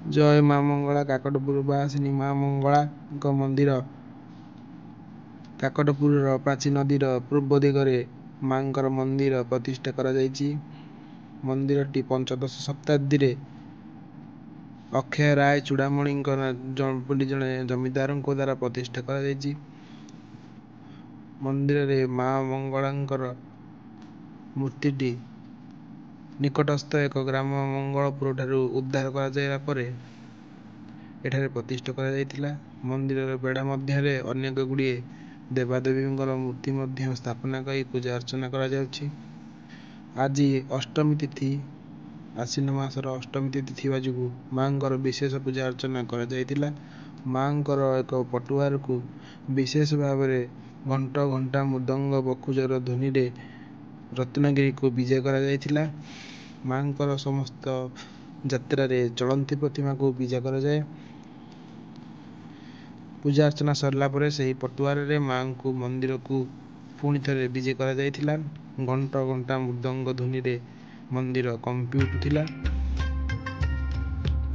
ଜୟ ମା ମଙ୍ଗଳା। କାକଟପୁର ବାସିନୀ ମା ମଙ୍ଗଳାଙ୍କ ମନ୍ଦିର କାକଟପୁରର ପ୍ରାଚୀ ନଦୀର ପୂର୍ବ ଦିଗରେ ମାଙ୍କର ମନ୍ଦିର ପ୍ରତିଷ୍ଠା କରାଯାଇଛି। ମନ୍ଦିରଟି ପଞ୍ଚଦଶ ଶତାବ୍ଦୀରେ ଅକ୍ଷୟ ରାୟ ଚୂଡ଼ାମଣିଙ୍କ ବୋଲି ଜଣେ ଜମିଦାରଙ୍କ ଦ୍ୱାରା ପ୍ରତିଷ୍ଠା କରାଯାଇଛି। ମନ୍ଦିରରେ ମା ମଙ୍ଗଳାଙ୍କର ମୂର୍ତ୍ତିଟି ନିକଟସ୍ଥ ଏକ ଗ୍ରାମ ମଙ୍ଗଳପୁର ଠାରୁ ଉଦ୍ଧାର କରାଯିବା ପରେ ଏଠାରେ ପ୍ରତିଷ୍ଠା କରାଯାଇଥିଲା। ମନ୍ଦିରର ବେଢ଼ା ମଧ୍ୟରେ ଅନେକ ଗୁଡ଼ିଏ ଦେବାଦେବୀଙ୍କର ମୂର୍ତ୍ତି ମଧ୍ୟ ସ୍ଥାପନା କରି ପୂଜା ଅର୍ଚ୍ଚନା କରାଯାଉଛି। ଆଜି ଅଷ୍ଟମୀ ତିଥି, ଆଶ୍ୱିନ ମାସର ଅଷ୍ଟମୀ ତିଥି ଥିବା ଯୋଗୁଁ ମାଙ୍କର ବିଶେଷ ପୂଜା ଅର୍ଚ୍ଚନା କରାଯାଇଥିଲା। ମାଙ୍କର ଏକ ପଟୁଆରକୁ ବିଶେଷ ଭାବରେ ଘଣ୍ଟ ଘଣ୍ଟା ମୃଦଙ୍ଗ ବଖୁଜର ଧ୍ୱନିରେ ରତ୍ନଗିରିକୁ ବିଜେ କରାଯାଇଥିଲା। ମାଙ୍କର ସମସ୍ତ ଯାତ୍ରାରେ ଚଳନ୍ତି ପ୍ରତିମାକୁ ବିଜେ କରାଯାଏ। ପୂଜା ଅର୍ଚ୍ଚନା ସରିଲା ପରେ ସେହି ପଟୁଆରରେ ମାଙ୍କୁ ମନ୍ଦିରକୁ ପୁଣି ଥରେ ବିଜେ କରାଯାଇଥିଲା। ଘଣ୍ଟ ଘଣ୍ଟା ମୃଦଙ୍ଗ ଧ୍ୱନିରେ ମନ୍ଦିର କମ୍ପି ଉଠୁଥିଲା।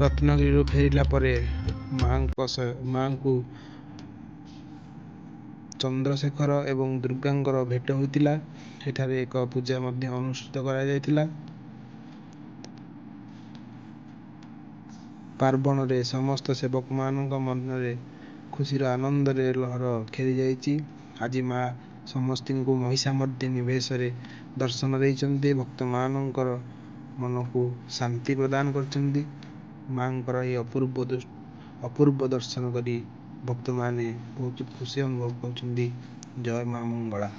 ରତ୍ନଗିରିରୁ ଫେରିଲା ପରେ ମାଙ୍କ ମାଙ୍କୁ ଚନ୍ଦ୍ରଶେଖର ଏବଂ ଦୁର୍ଗାଙ୍କର ଭେଟ ହୋଇଥିଲା। ସେଠାରେ ଏକ ପୂଜା ମଧ୍ୟ ଅନୁଷ୍ଠିତ କରାଯାଇଥିଲା। ପାର୍ବଣରେ ସମସ୍ତ ସେବକମାନଙ୍କ ମନରେ ଖୁସିର ଆନନ୍ଦରେ ଲହର ଖେଳିଯାଇଛି। ଆଜି ମା ସମସ୍ତଙ୍କୁ ମହିଷାମର୍ଦ୍ଦିନୀ ବେଶରେ ଦର୍ଶନ ଦେଇଛନ୍ତି, ଭକ୍ତମାନଙ୍କର ମନକୁ ଶାନ୍ତି ପ୍ରଦାନ କରିଛନ୍ତି। ମାଙ୍କର ଏହି ଅପୂର୍ବ ଦର୍ଶନ କରି ଭକ୍ତମାନେ ବହୁତ ଖୁସି ଅନୁଭବ କରୁଛନ୍ତି। ଜୟ ମା ମଙ୍ଗଳା।